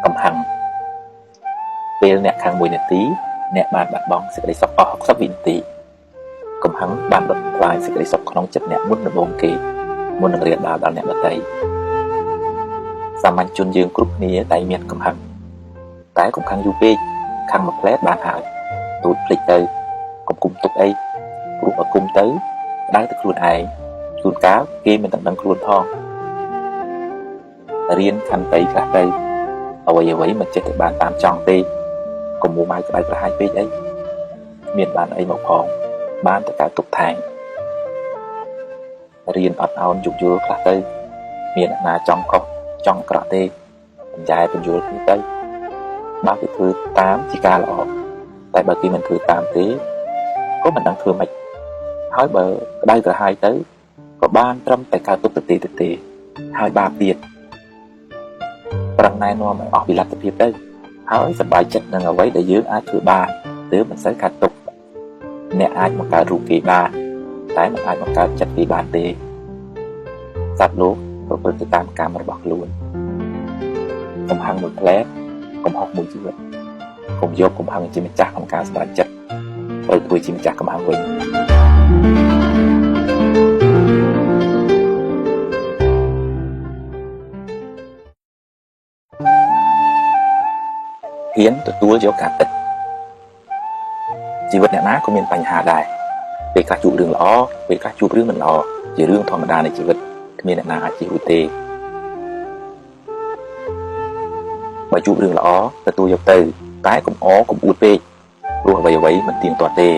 កំហឹងពេលអ្នកខឹង1នាទីអ្នកបានបាត់បង់សេចក្តីសុខអស់60វិនាទីកំហឹងបានដុតបំផ្លាញសេចក្តីសុខក្នុងចិត្តអ្នកមុនដំបូងគេមុននឹងរាលដាលដល់អ្នកដទៃសាមញ្ញជនយើងគ្រប់គ្នាតែមានកំហឹងតែកុំខឹងយូរពេកខឹងមួយផ្លែតបានហើយទូចភ្លេចទៅកុំគុំទុកអីព្រោះបើគុំទៅក្តៅទៅខ្លួនឯងជួនកាលគេមិនទាំងដឹងខ្លួនផងរៀនខន្តីខ្លះទៅអ្វីៗមិនចេះតែបានតាមចង់ទេកុំមួម៉ៅក្តៅក្រហាយពេកអីគ្មានបានអីមកផងបានតែការទុកថែមរៀនអត់ឱនយោគយល់ខ្លះទៅមានអ្នកណាចង់ខុសចង់អាក្រក់ទេបញ្ញែបញ្យល់គ្នាទៅបើគេធ្វើតាមជាការល្អតែបើគេមិនធ្វើតាមទេក៏មិនដឹងធ្វើម៉េចហើយបើក្តៅក្រហាយទៅក៏បានត្រឹមតែកើតទុកទៅទេហើយបាបទៀតប្រឹងណែនាំឲ្យអស់ពីលទ្ធភាពទៅហើយសប្បាយចិត្តនឹងអ្វីដែលយើងអាចធ្វើបានទើបមិនសូវកើតទុកអ្នកអាចបង្កើតរូបគេបានតែមិនអាចបង្កើតចិត្តគេបានទេសត្វលោកប្រព្រឹត្តទៅតាមកម្មរបស់ខ្លួនកំហឹងមួយផ្លែកំហុសមួយជីវិតកុំយកកំហឹងជាម្ចាស់ក្នុងការសម្រេចចិត្តត្រូវធ្វើជាម្ចាស់កំហឹងវិញហ៊ានទទួលយកការពិតជីវិតអ្នកណាក៏មានបញ្ហាដែរពេលខ្លះជួបរឿងល្អពេលខ្លះជួបរឿងមិនល្អជារឿងធម្មតានៃជីវិតគ្មានអ្នកណាអាចជៀសរួចទេបើជួបរឿងល្អទទួលយកទៅតែកុំអកុំអួតពេកព្រោះអ្វីៗមិនទៀងទាត់ទេ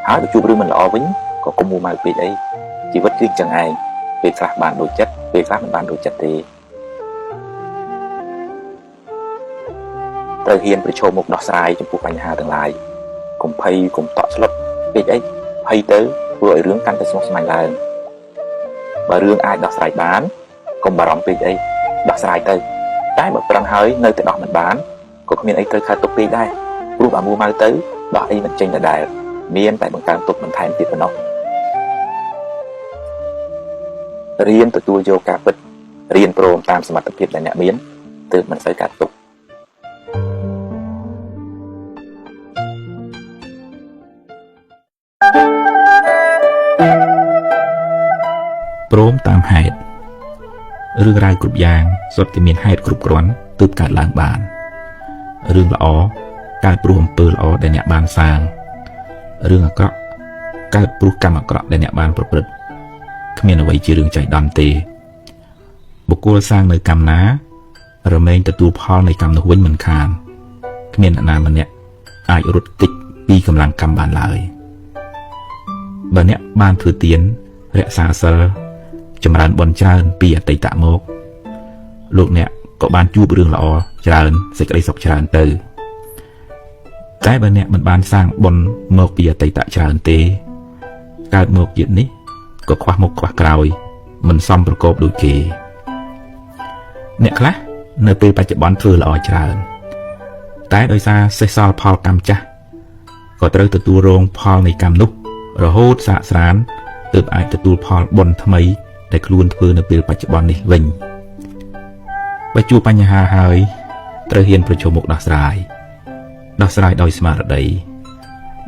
ហើយបើជួបរឿងមិនល្អវិញក៏កុំមួម៉ៅពេកអីជីវិតគឺអញ្ចឹងឯងពេលខ្លះបានដូចចិត្តពេលខ្លះមិនបានដូចចិត្តទេត្រូវហ៊ានប្រឈមមុខដោះស្រាយចំពោះបញ្ហាទាំងឡាយកុំភ័យកុំតក់ស្លុតពេកអីភ័យទៅធ្វើឲ្យរឿងកាន់តែស្មុគស្មាញឡើងបើរឿងអាចដោះស្រាយបានកុំបារម្ភពេកអីដោះស្រាយទៅតែបើប្រឹងហើយនៅតែដោះមិនបានក៏គ្មានអីត្រូវខាតទុកពេកដែរព្រោះបើមួម៉ៅទៅដោះអីមិនចេញដដែលមានតែបង្កើនទុកបន្ថែមទៀតប៉ុណ្ណោះរៀនទទួលយកការពិតរៀនព្រមតាមសមត្ថភាពដែលអ្នកមានទើបមិនសូវកាត់ទុកព្រមតាមហេតុរឿងរ៉ាវគ្រប់យ៉ាងសុទ្ធតែមានហេតុគ្រប់គ្រាន់ទើបកើតឡើងបានរឿងល្អកើតព្រោះអំពើល្អដែលអ្នកបានសាងរឿងអាក្រក់កើតព្រោះកម្មអាក្រក់ដែលអ្នកបានប្រព្រឹត្តគ្មានអ្វីជារឿងចៃដន្យទេបុគ្គលសាងនៅកម្មណារមែងទទួលផលនៃកម្មនោះវិញមិនខានគ្មានអ្នកណាម្នាក់អាចរត់គេចពីកម្លាំងកម្មបានឡើយបើអ្នកបានធ្វើទានរក្សាសិលចម្រើនបុណ្យច្រើនពីអតីតមកលោកអ្នកក៏បានជួបរឿងល្អច្រើនសេចក្តីសុខច្រើនទៅតែបើអ្នកមិនបានសាងបុណ្យមកពីអតីតច្រើនទេកើតមកជាតិនេះក៏ខ្វះមុខខ្វះក្រោយមិនសមប្រកបដូចគេអ្នកខ្លះនៅពេលបច្ចុប្បន្នធ្វើល្អច្រើនតែដោយសារសេះសល់ផលកម្មចាស់ក៏ត្រូវទទួលរងផលនៃកម្មនោះរហូតសាកស្រានទើបអាចទទួលផលបុណ្យថ្មីដែលខ្លួនធ្វើនៅពេលបច្ចុប្បន្ននេះវិញបើជួបបញ្ហាហើយត្រូវហ៊ានប្រឈមមុខដោះស្រាយដោយស្មារតី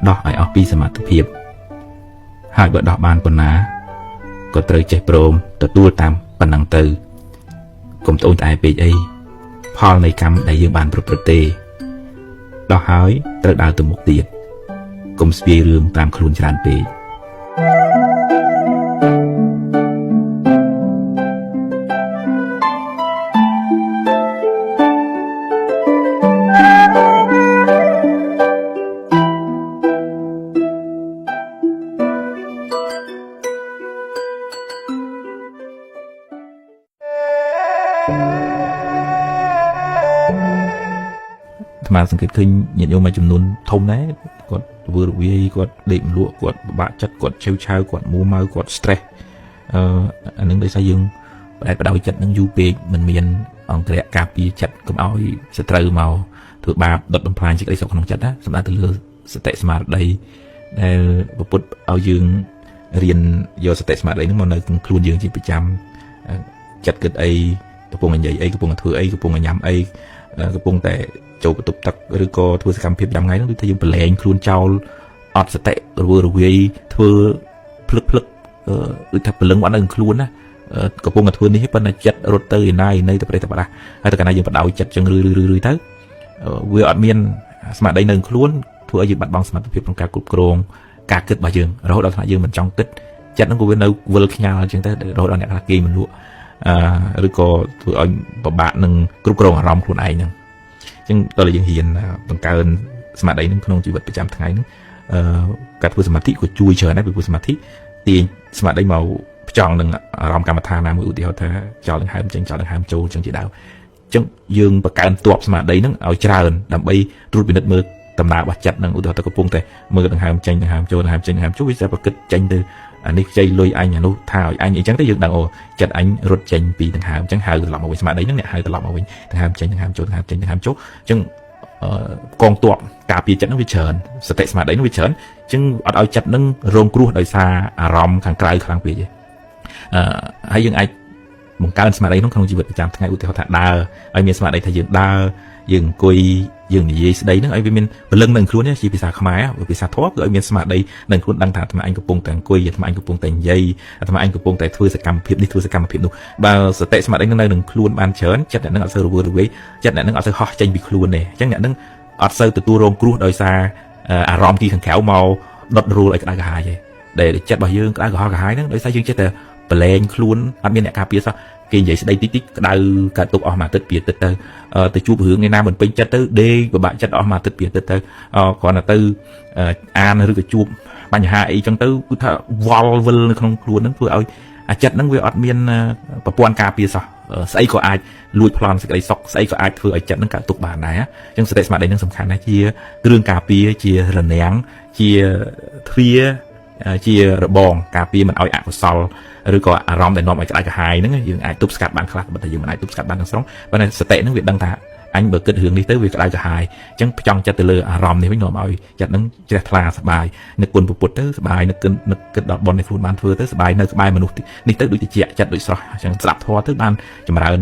ដោះឲ្យអស់ពីសមត្ថភាពហើយបើដោះបានប៉ុណ្ណាក៏ត្រូវចេះព្រមទទួលតាមប៉ុណ្ណឹងទៅកុំត្អូញត្អែពេកអីផលនៃកម្មដែលយើងបានប្រព្រឹត្តទេដោះហើយត្រូវដើរទៅមុខទៀតកុំស្ពាយរឿងតាមខ្លួនច្រើនពេកអាត្មាសង្កេតឃើញញាតិញោមមួយចំនួនធំដែរគាត់ធ្វើរវាយគាត់ដេកមលក់គាត់ពិបាកចិត្តគាត់ឆេវឆាវគាត់មួម៉ៅគាត់ stress អានឹងដោយសារយើងបដែតបដោយចិត្តនឹងយូរពេកមិនមានអង្គរៈការពារចិត្តកុំឲ្យសត្រូវមកធ្វើបាបដុតបំផ្លាញសេចក្តីសុខក្នុងចិត្តណាសម្រាប់ទៅលើសតិស្មារតីដែលពុទ្ធឲ្យយើងរៀនយកសតិស្មារតីនឹងមកនៅក្នុងខ្លួនយើងជាប្រចាំចិត្តគិតអីកំពុងនិយាយអីកំពុងធ្វើអីកំពុងញ៉ាំអី កំពុងតែចូលបន្ទប់ទឹកឬក៏ធ្វើសកម្មភាពយ៉ាងថ្ងៃហ្នឹងដូចថាយើងប្រឡែងខ្លួនចោលអត់សតិរវើរវាយធ្វើភ្លឹកភ្លឹកដូចថាព្រលឹងអត់នៅក្នុងខ្លួនណាកំពុងតែធ្វើនេះប៉ុន្តែចិត្តរត់ទៅឯណាឯណីទៅប្រេះទៅប្រដាស់ហើយតែកាលណាយើងបដោយចិត្តចឹងរឿយរឿយទៅវាអត់មានស្មារតីនៅខ្លួនធ្វើឲ្យយើងបាត់បង់សមត្ថភាពក្នុងការគ្រប់គ្រងការគិតរបស់យើងរហូតដល់ថ្នាក់យើងមិនចង់គិតចិត្តហ្នឹងក៏វានៅវិលខ្ញាល់អញ្ចឹងទៅរហូតដល់អ្នកខ្លះគេមិនលក់ឬក៏ធ្វើឲ្យពិបាកនឹងគ្រប់គ្រងអារម្មណ៍ខ្លួនឯងហ្នឹងអញ្ចឹងដល់តែយើងរៀនបង្កើនស្មារតីហ្នឹងក្នុងជីវិតប្រចាំថ្ងៃហ្នឹងការធ្វើសមាធិក៏ជួយច្រើនដែរពីព្រោះសមាធិទាញស្មារតីមកផ្ចង់នឹងអារម្មណ៍កម្មដ្ឋានណាមួយឧទាហរណ៍ថាចោលដង្ហើមចេញចោលដង្ហើមចូលអញ្ចឹងជាដើមអញ្ចឹងយើងបង្កើនទ័ពស្មារតីហ្នឹងឲ្យច្រើនដើម្បីត្រួតពិនិត្យមើលដំណើររបស់ចិត្តហ្នឹងឧទាហរណ៍ទៅកំពុងតែមើលដង្ហើមចេញដង្ហើមចូលដង្ហើមចេញដង្ហើមចូលវាจะប្រគិតចេញទៅអានេះខ្ចីលុយអញអានោះថាឲ្យអញអញ្ចឹងទៅយើងដឹងអូចិត្តអញរត់ចេញពីដង្ហើមអញ្ចឹងហៅត្រឡប់មកវិញស្មារតីហ្នឹងអ្នកហៅត្រឡប់មកវិញដង្ហើមចេញដង្ហើមចូលដង្ហើមចេញដង្ហើមចូលអញ្ចឹងកងទ័ពការពារចិត្តហ្នឹងវាច្រើនសតិស្មារតីហ្នឹងវាច្រើនអញ្ចឹងអត់ឲ្យចិត្តហ្នឹងរងគ្រោះដោយសារអារម្មណ៍ខាងក្រៅខ្លាំងពេកទេហើយយើងអាចបង្កើនស្មារតីក្នុងក្នុងជីវិតប្រចាំថ្ងៃឧទាហរណ៍ថាដើរឲ្យមានស្មារតីថាយើងដើរយើងអង្គុយយើងនិយាយស្ដីហ្នឹងឲ្យវាមានព្រលឹងនៅខ្លួនជាភាសាខ្មែរភាសាធម៌គឺឲ្យមានស្មារតីនៅខ្លួនដឹងថាអាត្មាអញកំពុងតែអង្គុយអាត្មាអញកំពុងតែនិយាយអាត្មាអញកំពុងតែធ្វើសកម្មភាពនេះធ្វើសកម្មភាពនោះបើសតិស្មារតីនៅនឹងខ្លួនបានច្រើនចិត្តអ្នកនឹងអត់សូវរវើរវាយចិត្តអ្នកនឹងអត់សូវហោះចេញពីខ្លួនទេអញ្ចឹងអ្នកនឹងអត់សូវទទួលរងគ្រោះដោយសារអារម្មណ៍ទីខាងក្រៅមកដុតរូលឲ្យក្តៅក្រហាយទេដែលចិត្តរបស់យើងក្តៅក្រហល់ក្រហាយហ្នឹងដោយសារយើងចេះតែប្រឡែងខ្លួនអត់មានអ្នកការពារសោះគេនិយាយស្ដីតិចតិចក្តៅកើតទុកអស់មួយអាទិត្យពីអាទិត្យទៅទៅជួបរឿងឯណាមិនពេញចិត្តទៅដេកពិបាកចិត្តអស់មួយអាទិត្យពីអាទិត្យទៅគ្រាន់តែទៅអានឬក៏ជួបបញ្ហាអីចឹងទៅគឺថាវល់វិលនៅក្នុងខ្លួនហ្នឹងធ្វើឲ្យអាចិត្តហ្នឹងវាអត់មានប្រព័ន្ធការពារសោះស្អីក៏អាចលួចប្លន់សេចក្តីសុខស្អីក៏អាចធ្វើឲ្យចិត្តហ្នឹងកើតទុកបានដែរអញ្ចឹងសតិស្មារតីហ្នឹងសំខាន់ណាស់ជាគ្រឿងការពារជារនាំងជាទ្វារជារបងការពារមិនឲ្យអកុសលឬក៏អារម្មណ៍ដែលនាំឲ្យក្តៅក្រហាយហ្នឹងយើងអាចទប់ស្កាត់បានខ្លះបើតែយើងមិនអាចទប់ស្កាត់បានទាំងស្រុងប៉ុន្តែសតិហ្នឹងវាដឹងថាអញបើគិតរឿងនេះទៅវាក្តៅក្រហាយអញ្ចឹងផ្ចង់ចិត្តទៅលើអារម្មណ៍នេះវិញនាំឲ្យចិត្តហ្នឹងជ្រះថ្លាសប្បាយនឹកគុណពុទ្ធទៅសប្បាយនឹកគិតដល់បុណ្យដែលខ្លួនបានធ្វើទៅសប្បាយនៅក្បែរមនុស្សនេះទៅដូចជាចិត្តដូចស្រស់អញ្ចឹងស្ដាប់ធម៌ទៅបានចម្រើ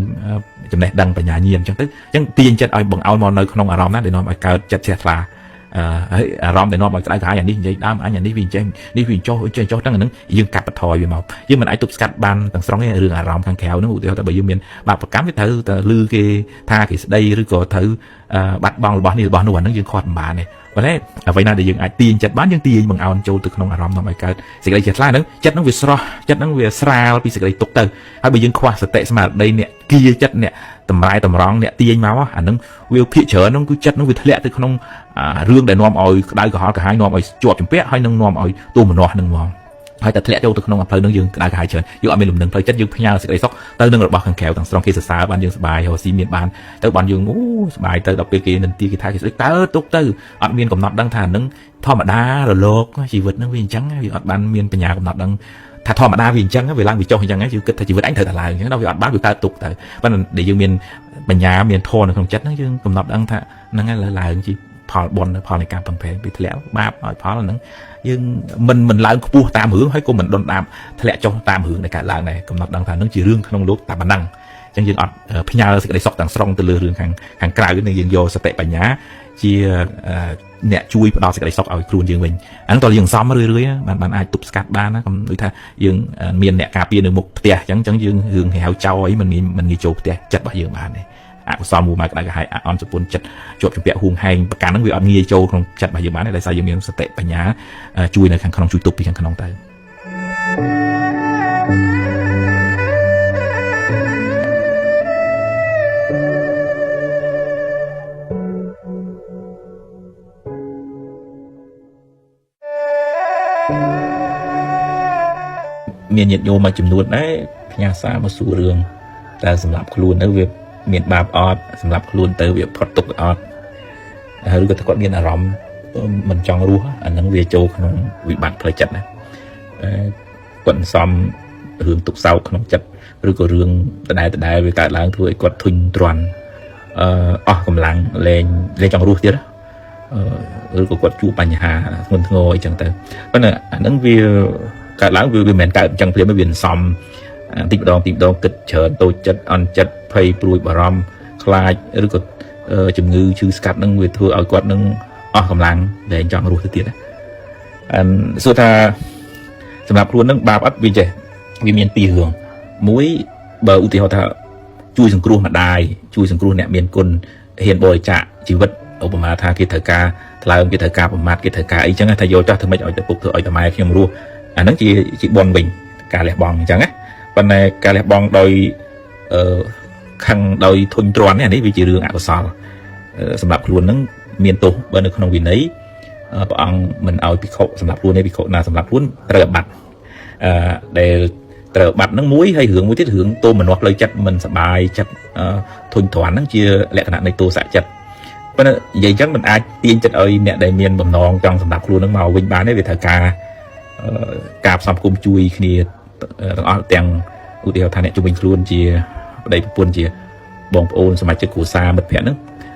នចំណេះដឹងបញ្ញាញាណអញ្ចឹងទៅអញ្ចឹងទាញចិត្តឲ្យបង្អោនមកនៅក្នុងអារម្មណ៍ណាដែលនាំឲ្យកើតចិត្តជ្រះថ្លាហើយអារម្មណ៍ដែលនាំឲ្យក្តៅក្រហាយអានេះនិយាយដើមអញអានេះវាអញ្ចឹងនេះវាចុះចេះចុះហ្នឹងអាហ្នឹងយើងកាត់បន្ថយវាមកយើងមិនអាចទប់ស្កាត់បានទាំងស្រុងទេរឿងអារម្មណ៍ខាងក្រៅហ្នឹងឧទាហរណ៍ថាបើយើងមានបាបកម្មវាត្រូវតែឮគេថាគេស្ដីឬក៏ត្រូវបាត់បង់របស់នេះរបស់នោះអាហ្នឹងយើងខាត់មិនបានទេប៉ុន្តែអ្វីណាដែលយើងអាចទាញចិត្តបានយើងទាញបង្អោនចូលទៅក្នុងអារម្មណ៍នាំឲ្យកើតសេចក្តីជ្រះថ្លាហ្នឹងចិត្តហ្នឹងវាស្រស់ចិត្តហ្នឹងវាស្រាលពីសេចក្តីទុក្ខទៅហើយបើយើងខ្វះសតិស្មារតីអ្នកគៀចិត្តអ្នកតម្រែតម្រង់អ្នកទាញមកអាហ្នឹងវាភាកច្រើនហ្នឹងគឺចិត្តហ្នឹងវាធ្លាក់ទៅក្នុងរឿងដែលនាំឲ្យក្តៅក្រហល់ក្រហាយនាំឲ្យជាប់ជំពាក់ហើយនឹងនាំឲ្យទោមនស្សហ្នឹងមកហើយតែធ្លាក់ចូលទៅក្នុងផ្លូវហ្នឹងយើងក្តៅក្រហាយច្រើនយើងអត់មានលំនឹងផ្លូវចិត្តយើងផ្ញើសេចក្តីសុខទៅនឹងរបស់ខាងក្រៅទាំងស្រុងគេសរសើរបានយើងសប្បាយរកស៊ីមានបានទៅបានយើងអូសប្បាយទៅដល់ពេលគេនិន្ទាគេថាគេស្ដីតើទុកទៅអត់មានកំណត់ដឹងថាហ្នឹងធម្មតារលកជីវិតហ្នឹងវាអញ្ចឹងវាអត់បានមានបញ្ញាកំណត់ដឹងថាធម្មតាវាអញ្ចឹងវាឡើងវាចុះអញ្ចឹងយើងគិតថាជីវិតអញត្រូវតែឡើងអញ្ចឹងដល់វាអត់បានវាកើតទុកទៅប៉ុន្តែដែលយើងមានបញ្ញាមានធម៌នៅក្នុងចិត្តហ្នឹងយើងកំណត់ដឹងថាហ្នឹងហើយឡើងជាផលបុណ្យផលនៃការប្រឹងប្រែងពីធ្លាក់បាបឲ្យផលហ្នឹងយើងមិនឡើងខ្ពស់តាមរឿងហើយក៏មិនដុនដាបធ្លាក់ចុះតាមរឿងដែលកើតឡើងដែរកំណត់ដឹងថាហ្នឹងជារឿងក្នុងលោកតែប៉ុណ្ណឹងអញ្ចឹងយើងអត់ផ្ញើសេចក្តីសុខទាំងស្រុងទៅលើរឿងខាងក្រៅនឹងយើងយកសតិបញ្ញាជាអ្នកជួយផ្ដល់សេចក្តីសុខឲ្យខ្លួនយើងវិញអាហ្នឹងតើយើងសំរឿយៗបានអាចទប់ស្កាត់បានណាកុំដូចថាយើងមានអ្នកការពារនៅមុខផ្ទះអញ្ចឹងយើងរឿងហៅចោលអីមិនងាយចូលផ្ទះចិត្តរបស់យើងបានទេអកុសលមួយមកក្តៅក្រហាយអន់សពុនចិត្តជាប់ជំពាក់ហួងហែងប្រកាន់ហ្នឹងវាអត់ងាយចូលក្នុងចិត្តរបស់យើងបានទេដោយសារយើងមានសតិបញ្ញាជួយនៅខាងក្នុងជួយទប់ពីខាងក្នុងទៅមានញាតិញោមមួយចំនួនដែរផ្ញើសារមកសួររឿងតើសម្រាប់ខ្លួនទៅវាមានបាបអត់សម្រាប់ខ្លួនទៅវាផុតទុក្ខអត់ឬក៏គាត់មានអារម្មណ៍មិនចង់រស់អាហ្នឹងវាចូលក្នុងវិបត្តិផ្លូវចិត្តណាគាត់សំរឿងទុក្ខសោកក្នុងចិត្តឬក៏រឿងដដែលវាកើតឡើងធ្វើឲ្យគាត់ធុញទ្រាន់អស់កម្លាំងលែងចង់រស់ទៀតឬក៏គាត់ជួបបញ្ហាធ្ងន់ធ្ងរអីចឹងទៅប៉ុន្តែអាហ្នឹងវាកើតឡើងវាមិនមែនកើតអញ្ចឹងភ្លាមវាសំតិចម្ដងតិចម្ដងគិតច្រើនតូចចិត្តអន់ចិត្តភ័យព្រួយបារម្ភខ្លាចឬក៏ ជំងឺឈឺស្កាត់នឹងវាធ្វើឲ្យគាត់នឹងអស់កម្លាំងដែលចង់រស់ទៅទៀតអឺសួរថាសម្រាប់ខ្លួននឹងបាបអត់វាចេះវាមានពីររឿងមួយបើឧទាហរណ៍ថាជួយសង្គ្រោះម្ដាយជួយសង្គ្រោះអ្នកមានគុណហ៊ានបរិច្ចាគជីវិតឧបមាថាគេត្រូវការថ្លើមគេត្រូវការប្រមាថគេត្រូវការអីចឹងថាយកចោះធ្វើម៉េចឲ្យទៅពុកធ្វើឲ្យតម៉ែខ្ញុំរស់អាហ្នឹងជាបុណ្យវិញការលះបង់អញ្ចឹងណាប៉ុន្តែការលះបង់ដោយអឺខឹងដោយធុញទ្រាន់នេះអានេះវាជារឿងអកុសលសម្រាប់ខ្លួនហ្នឹងមានទោសបើនៅក្នុងវិន័យព្រះអង្គមិនឲ្យភិក្ខុសម្រាប់ខ្លួនទេភិក្ខុណាសម្រាប់ខ្លួនត្រូវអាបត្តិអឺដែលត្រូវបាត់ហ្នឹងមួយហើយរឿងមួយទៀតរឿងទោមនស្សផ្លូវចិត្តមិនសบายចិត្តធុញទ្រាន់ហ្នឹងជាលក្ខណៈនៃទោសៈចិត្តប៉ុន្តែនិយាយអញ្ចឹងមិនអាចទាញចិត្តឲ្យអ្នកដែលមានបំណងចង់សម្រាប់ខ្លួនហ្នឹងមកវិញបានទេវាត្រូវការការផ្សំផ្គុំជួយគ្នាទាំងអស់ទាំងឧទាហរណ៍ថាអ្នកជំនាញខ្លួនជាប្តីប្រពន្ធជាបងប្អូនសមាជិកគ្រួសារមិត្តភ័ក្តិហ្នឹង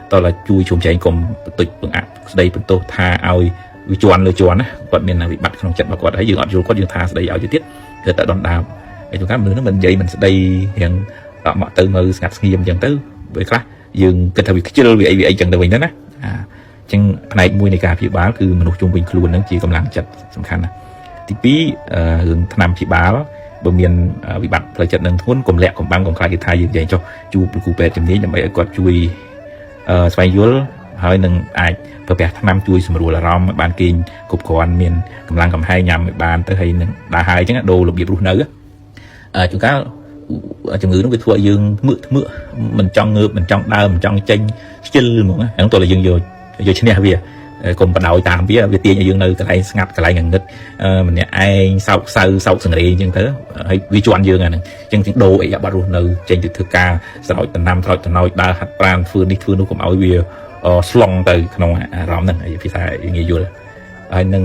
តើជួយជ្រោមជ្រែងកុំបន្តិចបង្អាក់ស្ដីបន្ទោសថាឲ្យវាជន់លើជន់ណាគាត់មានវិបត្តិក្នុងចិត្តរបស់គាត់ហើយយើងអត់យល់គាត់យើងថាស្ដីឲ្យទៅទៀតគឺតែដុនដាបហើយជួនកាលមនុស្សហ្នឹងមិននិយាយមិនស្ដីរៀងអត់មកទៅមើលស្ងាត់ស្ងៀមអញ្ចឹងទៅពេលខ្លះយើងគិតថាវាខ្ជិលវាអីវាអីចឹងទៅវិញទៅណាអញ្ចឹងផ្នែកមួយនៃការព្យាបាលគឺមនុស្សជុំវិញខ្លួនហ្នឹងជាកម្លាំងចិត្តសំខាន់ណាស់ទី2រឿងថ្នាំព្យាបាលបើមានវិបត្តិផ្លូវចិត្តនឹងធ្ងន់កុំលាក់កុំបាំងកុំខ្លាចគេថាយើងយ៉ាងចុះជួបលោកគ្រូពេទ្យជំនាញដើម្បីឲ្យគាត់ជួយស្វែងយល់ហើយនឹងអាចប្រភេទថ្នាំជួយសម្រួលអារម្មណ៍បានគេងគ្រប់គ្រាន់មានកម្លាំងកំហែងញ៉ាំឲ្យបានទៅហើយនឹងដើរហើយអញ្ចឹងដូររបៀបរស់នៅជួនកាលជំងឺនោះវាធ្វើឲ្យយើងធ្មើកធ្មើកមិនចង់ងើបមិនចង់ដើរមិនចង់ចេញខ្ជិលហ្មងហ្នឹងតើយើងយកយកឈ្នះវាកុំបដោយតាមវាវាទាញឲ្យយើងនៅកន្លែងស្ងាត់កន្លែងងងឹតម្នាក់ឯងសោកសៅសោកសង្រេអញ្ចឹងទៅហើយវាជន់យើងអាហ្នឹងអញ្ចឹងដូរអីយ៉ាបាត់រស់នៅចេញទៅធ្វើការស្រោចដំណាំស្រោចតំណោចដើរហាត់ប្រាណធ្វើនេះធ្វើនោះកុំឲ្យវាស្លង់ទៅក្នុងអារម្មណ៍ហ្នឹងភាសាងាយយល់ហើយនឹ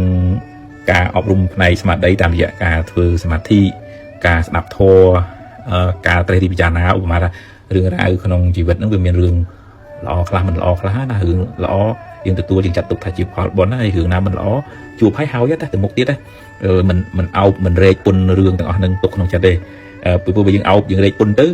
ងការអប់រំផ្នែកស្មារតីតាមរយៈការធ្វើសមាធិការស្ដាប់ធម៌ការត្រេះរិះពិចារណាឧបមាថារឿងរ៉ាវក្នុងជីវិតហ្នឹងវាមានរឿងល្អខ្លះមិនល្អខ្លះណារឿងល្អយើងទទួលយើងចាត់ទុកថាជាផលបុណ្យហើយរឿងណាមិនល្អជួបហើយហើយតែទៅមុខទៀតមិនអោបមិនរែកពុនរឿងទាំងអស់ហ្នឹងទុកក្នុងចិត្តទេពីព្រោះយើងអោបយើងរែកពុនទៅ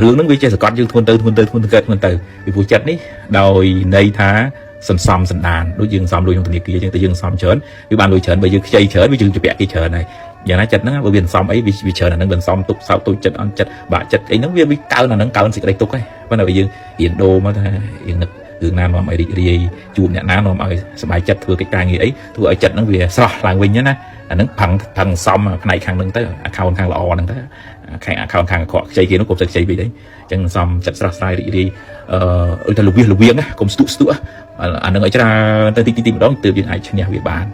រឿងហ្នឹងវាចេះសកត់យើងធ្ងន់ទៅធ្ងន់ទៅធ្ងន់ទៅកើតធ្ងន់ទៅពីព្រោះចិត្តនេះដោយន័យថាសន្សំសន្តានដូចយើងសំលុយក្នុងធនាគារអញ្ចឹងតែយើងសំច្រើនវាបានលុយច្រើនបើយើងខ្ចីច្រើនវាយើងជពាក់គេច្រើនហើយយ៉ាងណាចិត្តហ្នឹងបើវាសន្សំអីវាច្រើនអាហ្នឹងវាសន្សំទុកសោកទុកចិត្តអន់ចិត្តបាក់ចិត្តអីហ្នឹងវាកើនអាហ្នឹងកើនសេចក្តីទុកហើយប៉ុន្តែបើយើងរៀនដូរមកថាយើងនឹករឿងណានាំឲ្យរីករាយជួបអ្នកណានាំឲ្យសប្បាយចិត្តធ្វើកិច្ចការងារអីធ្វើឲ្យចិត្តហ្នឹងវាស្រស់ឡើងវិញណាអាហ្នឹងផឹងផឹងសំផ្នែកខាងហ្នឹងទៅ account ខាងល្អហ្នឹងទៅខាង account ខាងអាក្រក់ខ្ចីគេនោះកុំទៅខ្ចីពេកទេអញ្ចឹងសំចិត្តស្រស់ស្រាយរីករាយអឺថាលវៀសលវៀងណាកុំស្ទុះស្ទុះអាហ្នឹងឲ្យច្រើនទៅតិចតិចម្ដងទើបយើងអាចឈ្នះវាបាន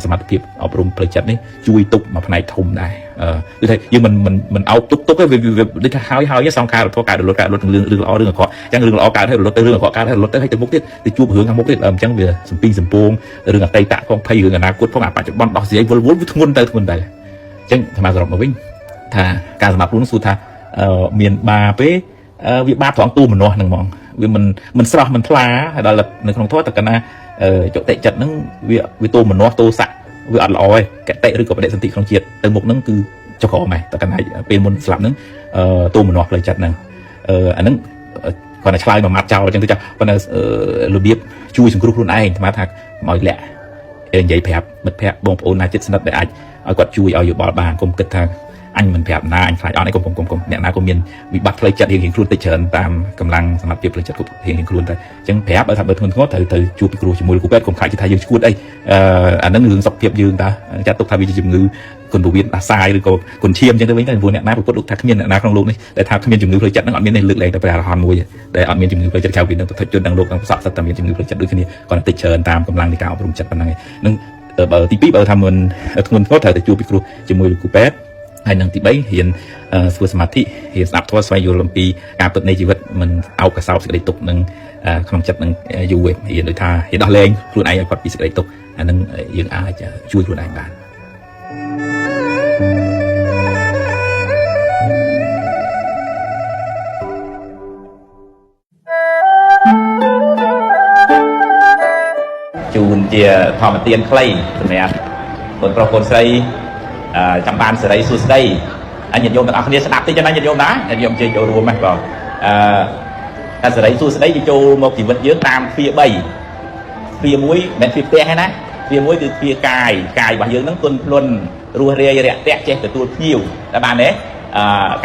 សមត្ថភាពអប់រំផ្លូវចិត្តនេះជួយទុកមួយផ្នែកធំដែរគឺថាយើងមិនមិនមិនអោបទុកទុកទេវាដូចថាហើយហើយសង្ខារធម៌កើតរលត់កើតរលត់រឿងរឿងល្អរឿងអាក្រក់អញ្ចឹងរឿងល្អកើតហើយរលត់ទៅរឿងអាក្រក់កើតហើយរលត់ទៅហើយទៅមុខទៀតទៅជួបរឿងខាងមុខទៀតអញ្ចឹងវាសំពីងសំពងរឿងអតីតផងភ័យរឿងអនាគតផងអាបច្ចុប្បន្នដោះស្រាយវល់វល់វាធ្ងន់ទៅធ្ងន់ទៅអញ្ចឹងអាត្មាសរុបមកវិញថាការសម្រាប់ខ្លួនសួរថាមានបាបទេវាបាបត្រង់ទូមនោះហ្នឹងហ្មងវាមិនស្រស់មិនថ្លាហើយដល់នៅក្នុងធម៌តកណាចុតិចិត្តហ្នឹងវាទោមនស្សទោសៈវាអត់ល្អទេកតិឬក៏បដិសន្ធិក្នុងជាតិទៅមុខហ្នឹងគឺចុះក្រោមហើយតកណាពេលមុនស្លាប់ហ្នឹងទោមនស្សផ្លូវចិត្តហ្នឹងអាហ្នឹងគាត់តែឆ្លើយមួយម៉ាត់ចោលអញ្ចឹងទៅចាស់ប៉ុន្តែរបៀបជួយសង្គ្រោះខ្លួនឯងអាត្មាថាកុំឲ្យលាក់និយាយប្រាប់មិត្តភ័ក្តិបងប្អូនណាជិតស្និទ្ធដែលអាចឲ្យគាត់ជួយឲ្យយោបល់បានកុំគិតថាអញមិនប្រាប់ណាអញខ្លាចអត់អីកុំកុំកុំកុំអ្នកណាក៏មានវិបត្តិផ្លូវចិត្តរៀងៗខ្លួនតិចច្រើនតាមកម្លាំងសមត្ថភាពផ្លូវចិត្តគ្រប់រៀងៗខ្លួនតែអញ្ចឹងប្រាប់ឲ្យថាបើធ្ងន់ធ្ងរត្រូវទៅជួបពិគ្រោះជាមួយលោកគ្រូពេទ្យកុំខ្លាចថាយើងឈួតអីអាហ្នឹងរឿងសុខភាពយើងតើចាត់ទុកថាវាជាជំងឺគុណពវៀនអាសាយឬក៏គុណឈាមអញ្ចឹងទៅវិញតែព្រោះអ្នកណាប្រពុតលោកថាគ្មានអ្នកណាក្នុងលោកនេះដែលថាគ្មានជំងឺផ្លូវចិត្តហ្នឹងអត់មានទេលើកលែងតែព្រះអរហន្តមួយដែលអត់មានជំងឺផ្លូវចិត្តក្រៅពីនឹងពុទ្ធជនទាំងលោកទាំងសក់សិតតែមានជំងឺផ្លូវចិត្តដូចគ្នាគាត់តិចច្រើនតាមកម្លាំងនៃការអប់រំចិត្តប៉ុណ្ណឹងឯងនឹងបើទី2បើថាមិនធ្ងន់ធ្ងរត្រូវទៅជួបពិគ្រោះជាមួយលោកគ្រូពេទ្យហើយនឹងទី3រៀនធ្វើសមាធិរៀនស្ដាប់ធម៌ស្វែងយល់អំពីការពិតនៃជីវិតមិនអោបកសោបសេចក្តីទុក្ខនឹងក្នុងចិត្តនឹងយូរឯងរៀនដូចថារៀនដោះលែងខ្លួនឯងឲ្យផុតពីសេចក្តីទុក្ខអានឹងយើងអាចជួយខ្លួនឯងបានជូនជាធម្មទានខ្លីសម្រាប់កូនប្រុសកូនស្រីចាំបានសេរីសួស្តីអញញាតិញោមទាំងអស់គ្នាស្ដាប់តិចណាញាតិញោមណាញាតិញោមជ័យចូលរួមហ្នឹងបងអឺ តែសេរីសួស្តីវាចូលមកជីវិតយើងតាមទ្វារ3ទ្វារ1មិនមែនទ្វារផ្ទះទេណាទ្វារ1គឺទ្វារកាយកាយរបស់យើងហ្នឹងទន់ភ្លន់រស់រាយរាក់ទាក់ចេះទទួលភ្ញៀវតែបានទេ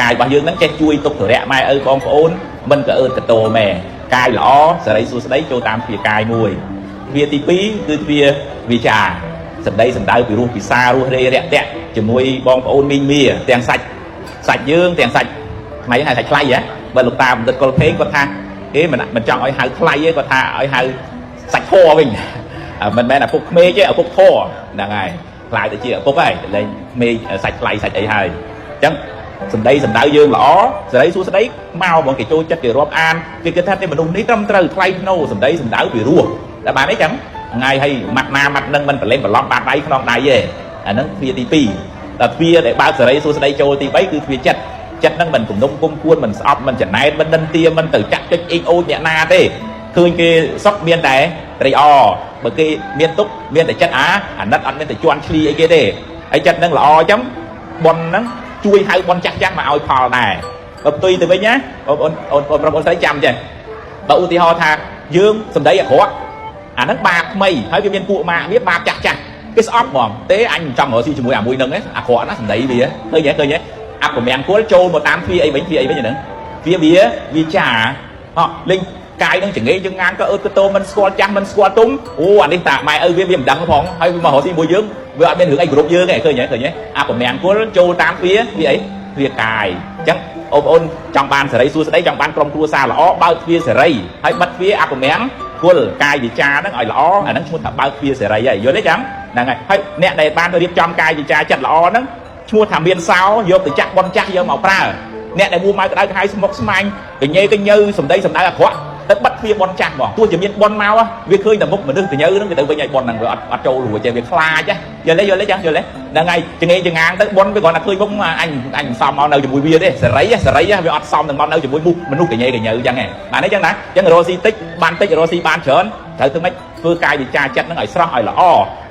កាយរបស់យើងហ្នឹងចេះជួយទុកទរៈម៉ែឪបងប្អូនមិនកអើតកតោម៉ែកាយល្អសេរីសួស្តីចូលតាមទ្វារកាយមួយទ្វារទី2គឺទ្វារវាចាសម្ដីសម្ដៅពីរោះពិសារស់រាយរាក់ទាក់ជាមួយបងប្អូនមីងមាទាំងសាច់សាច់យើងទាំងសាច់ថ្មីហៅសាច់ថ្លៃហ៎បើលោកតាបណ្ឌិតកុលភេងគាត់ថាគេមិនចង់ឲ្យហៅថ្លៃទេគាត់ថាឲ្យហៅសាច់ធរវិញមិនមែនឪពុកក្មេកទេឪពុកធរហ្នឹងហើយខ្លាយទៅជាឪពុកហើយលែងក្មេកសាច់ថ្លៃសាច់អីហើយអញ្ចឹងសម្ដីសម្ដៅយើងល្អសេរីសួស្តីមកបងគេចូលចិត្តគេរាប់អានគេគិតថាទេមនុស្សនេះត្រឹមត្រូវថ្លៃធ្នូសម្ដីសម្ដៅពីរោះតែបានទេចឹងថ្ងៃឲ្យម៉ាត់ណាម៉ាត់នឹងមិនប្រឡេងប្រឡំបាតដៃខ្នងដៃទេអាហ្នឹងទ្វារទី2ដល់ទ្វារដែលបើកសេរីសួស្តីចូលទី3គឺទ្វារចិត្តចិត្តហ្នឹងមិនគំនុំគុំគួនមិនស្អប់មិនចំណែនមិននិន្ទាមិនទៅចាក់ចុចអ៊ីងអូចអ្នកណាទេឃើញគេសុកមានតែត្រេកអរបើគេមានទុកមានតែចិត្តអាអាណិតអត់មានតែជន់ឈ្លីអីគេទេហើយចិត្តហ្នឹងល្អចឹងប៉ុនហ្នឹងជួយហៅប៉ុនចាស់ចាស់មកឲ្យផលដែរបើផ្ទុយទៅវិញណាបងប្អូនបងប្អូនស្រីចាំចេះបើឧទាហរណ៍ថាយើងសម្ដីអាក្រក់អាហ្នឹងបាបថ្មីហើយវាមានពួកម៉ាក់វាបាបចាស់ចាស់គេស្អប់ហ្មងទេអញមិនចង់រកស៊ីជាមួយអាមួយហ្នឹងឯងអាក្រក់ណាសម្ដីវាឃើញទេឃើញទេអពមង្គលចូលមកតាមទ្វាអីវិញទ្វាអីវិញហ្នឹងទ្វាវាវាចាហោះលេងកាយនឹងចង្អេងយើងងានក៏អឺកតោមិនស្គាល់ចាស់មិនស្គាល់ទុំអូអានេះតាម៉ែឪវាមិនដឹងផងហើយវាមករកស៊ីមួយយើងវាអត់មានរឿងអីគ្រប់យើងទេឃើញទេឃើញទេអពមង្គលចូលតាមទ្វាវាអីទ្វាកាយអញ្ចឹងបងប្អូនចង់បានសេរីសួស្តីចង់បានក្រុមគ្រួសារល្អបើកទ្វាសេរីហើយបិទទ្វាអពមង្គលកាយវិចាហ្នឹងឲ្យល្អអាហ្នឹងឈ្មោះថាបើកទ្វាសេរីហើយយល់ទេចឹងហ្នឹងហើយហើយអ្នកដែលបានរៀបចំកាយវិចាចិត្តល្អហ្នឹងឈ្មោះថាមានសោយកទៅចាក់បនចាស់យកមកប្រើអ្នកដែលមួម៉ៅក្តៅក្រហាយស្មុកស្មាញកញេកញើសម្ដីសម្ដៅអាក្រក់ទៅបិទទ្វារបនចាស់ហ្មងទោះជាមានបនមកវាឃើញតែមុខមនុស្សកញើហ្នឹងវាទៅវិញឲ្យបនហ្នឹងវាអត់ចូលរួចទេវាខ្លាចយល់ទេយល់ទេចឹងយល់ទេហ្នឹងហើយចងេចងាងទៅបនវាគ្រាន់តែឃើញមុខអញមិនសមមកនៅជាមួយវាទេសេរីសេរីវាអត់សមនឹងមកនៅជាមួយមនុស្សកញេកញើចឹងហ៎បានទេចឹងណាចឹងរកស៊ីតិចបានតិចរកស៊ីបានច្រើនត្រូវធ្វើម៉េចធ្វើកាយវិចាចិត្តហ្នឹងឲ្យស្រស់ឲ្យល្អ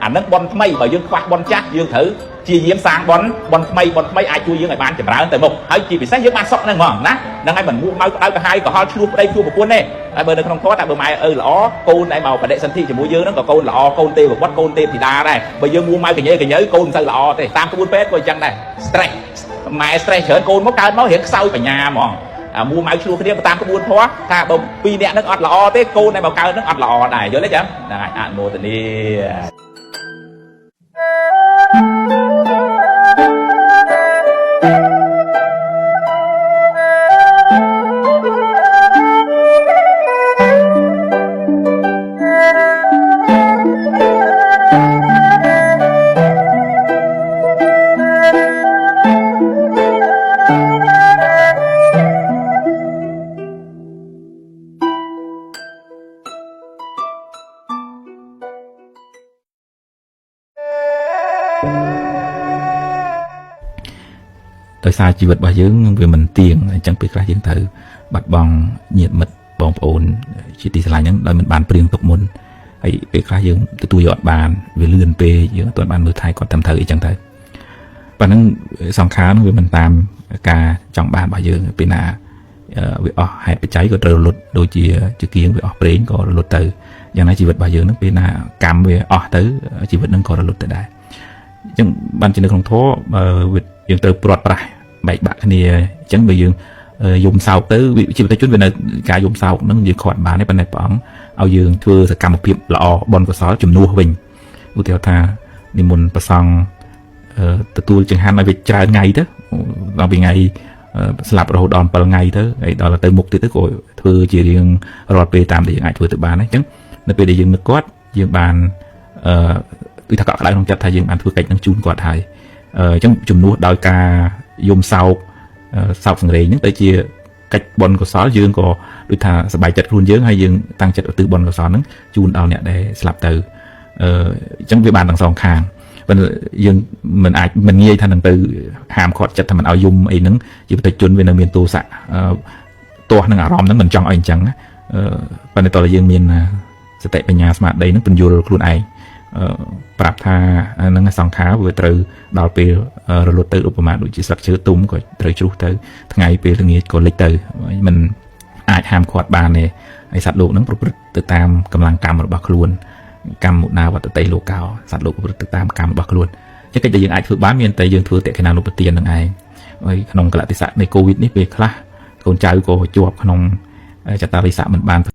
អាហ្នឹងបនថ្មីបើយើងខ្វះបនចាស់យើងត្រូវជាយាមសាងបនបនថ្មីបនថ្មីអាចជួយយើងឲ្យបានចម្រើនទៅមុខហើយជាពិសេសយើងបានសុខហ្នឹងហ្មងណាហ្នឹងហើយមិនមួម៉ៅក្តៅក្រហាយក្រហល់ឆ្លោះប្តីឆ្លោះប្រពន្ធទេហើយបើនៅក្នុងធម៌តែបើម៉ែឪល្អកូនឯមកបដិសន្ធិជាមួយយើងហ្នឹងក៏កូនល្អកូនទេវបុត្រកូនទេពធីតាដែរបើយើងមួម៉ៅកញើកញើកូនមិនសូវល្អទេតាមក្បួនពេទ្យក៏អញ្ចឹងដែរ stress ម៉ែ stress ច្រើនកូនមកកើតមករៀងខ្សោយបញ្ញាហ្មងអាមួម៉ៅឆ្លោះគ្នាតាមក្បួនធម៌ថាបើពីរនាក់ហ្នឹងអត់ល្អទេកូនឯមកកើតហ្នឹងអត់ល្អដែរយល់ទេចឹងហ្នឹងហើយអនុមោទនា ដោយសារជីវិតរបស់យើងវាមិនទៀងអញ្ចឹងពេលខ្លះយើងត្រូវបាត់បង់ញាតិមិត្តបងប្អូនជាទីស្រឡាញ់ហ្នឹងដោយមិនបានព្រៀងទុកមុនហើយពេលខ្លះយើងទទួលយកអត់បានវាលឿនពេកយើងអត់ទាន់បានមើលថែគាត់ត្រឹមត្រូវអីចឹងទៅប៉ណ្ណឹងសង្ខារហ្នឹងវាមិនតាមការចង់បានរបស់យើងពេលណាវាអស់ហេតុបច្ច័យក៏ត្រូវរលត់ដូចជាគៀងវាអស់ប្រេងក៏រលត់ទៅយ៉ាងណាជីវិតរបស់យើងហ្នឹងពេលណាកម្មវាអស់ទៅជីវិតហ្នឹងក៏រលត់ទៅដែរអញ្ចឹងបានជានៅក្នុងធម៌យើងត្រូវព្រាត់ប្រាសបែកបាក់គ្នាអញ្ចឹងបើយើងយំសោកទៅជីវិតជនវានៅការយំសោកហ្នឹងយើងខាត់បានទេប៉ុន្តែព្រះអង្គឲ្យយើងធ្វើសកម្មភាពល្អបុណ្យកុសលជំនួសវិញឧទាហរណ៍ថានិមន្តព្រះសង្ឃទទួលចង្ហាន់ឲ្យវាច្រើនថ្ងៃទៅដល់ពីថ្ងៃស្លាប់រហូតដល់7ថ្ងៃទៅហើយដល់ទៅមុខទៀតទៅក៏ធ្វើជារៀងរាល់ពេលតាមដែលយើងអាចធ្វើទៅបានអញ្ចឹងនៅពេលដែលយើងនឹកគាត់យើងបានគឺថាកក់ក្ដៅក្នុងចិត្តថាយើងបានធ្វើកិច្ចនឹងជូនគាត់ហើយអញ្ចឹងជំនួសដោយការយំសោកសោកសង្រេងហ្នឹងទៅជាកិច្ចបុណ្យកុសលយើងក៏ដូចថាសប្បាយចិត្តខ្លួនយើងហើយយើងតាំងចិត្តឧទ្ទិសបុណ្យកុសលហ្នឹងជូនដល់អ្នកដែលស្លាប់ទៅអញ្ចឹងវាបានទាំងសងខាងប៉ុន្តែយើងមិនអាចមិនងាយថានឹងទៅហាមឃាត់ចិត្តថាមិនឲ្យយំអីហ្នឹងជាបតិជនវានៅមានទោសៈទាស់នឹងអារម្មណ៍ហ្នឹងមិនចង់ឲ្យអញ្ចឹងណាប៉ុន្តែតើយើងមានសតិបញ្ញាស្មារតីហ្នឹងពន្យល់ខ្លួនឯងប្រាប់ថានឹងសង្ខារវាត្រូវដល់ពេលរលត់ទៅឧបមាដូចជាស្លឹកឈើទុំក៏ត្រូវជ្រុះទៅថ្ងៃពេលល្ងាចក៏លិចទៅមិន អាចហាមឃាត់បានទេហើយសត្វលោកនឹងប្រព្រឹត្តទៅតាមកម្លាំងកម្មរបស់ខ្លួនកម្មមុណាវត្តតិលោកោសត្វលោកប្រព្រឹត្តទៅតាមកម្មរបស់ខ្លួនចឹងកិច្ចដែលយើងអាចធ្វើបានមានតែយើងធ្វើតក្កណានុបទាននឹងឯងហើយក្នុងកលៈទេសៈនៃកូវីដនេះពេលខ្លះកូនចៅក៏ជាប់ក្នុងចតារិស័កមិនបាន។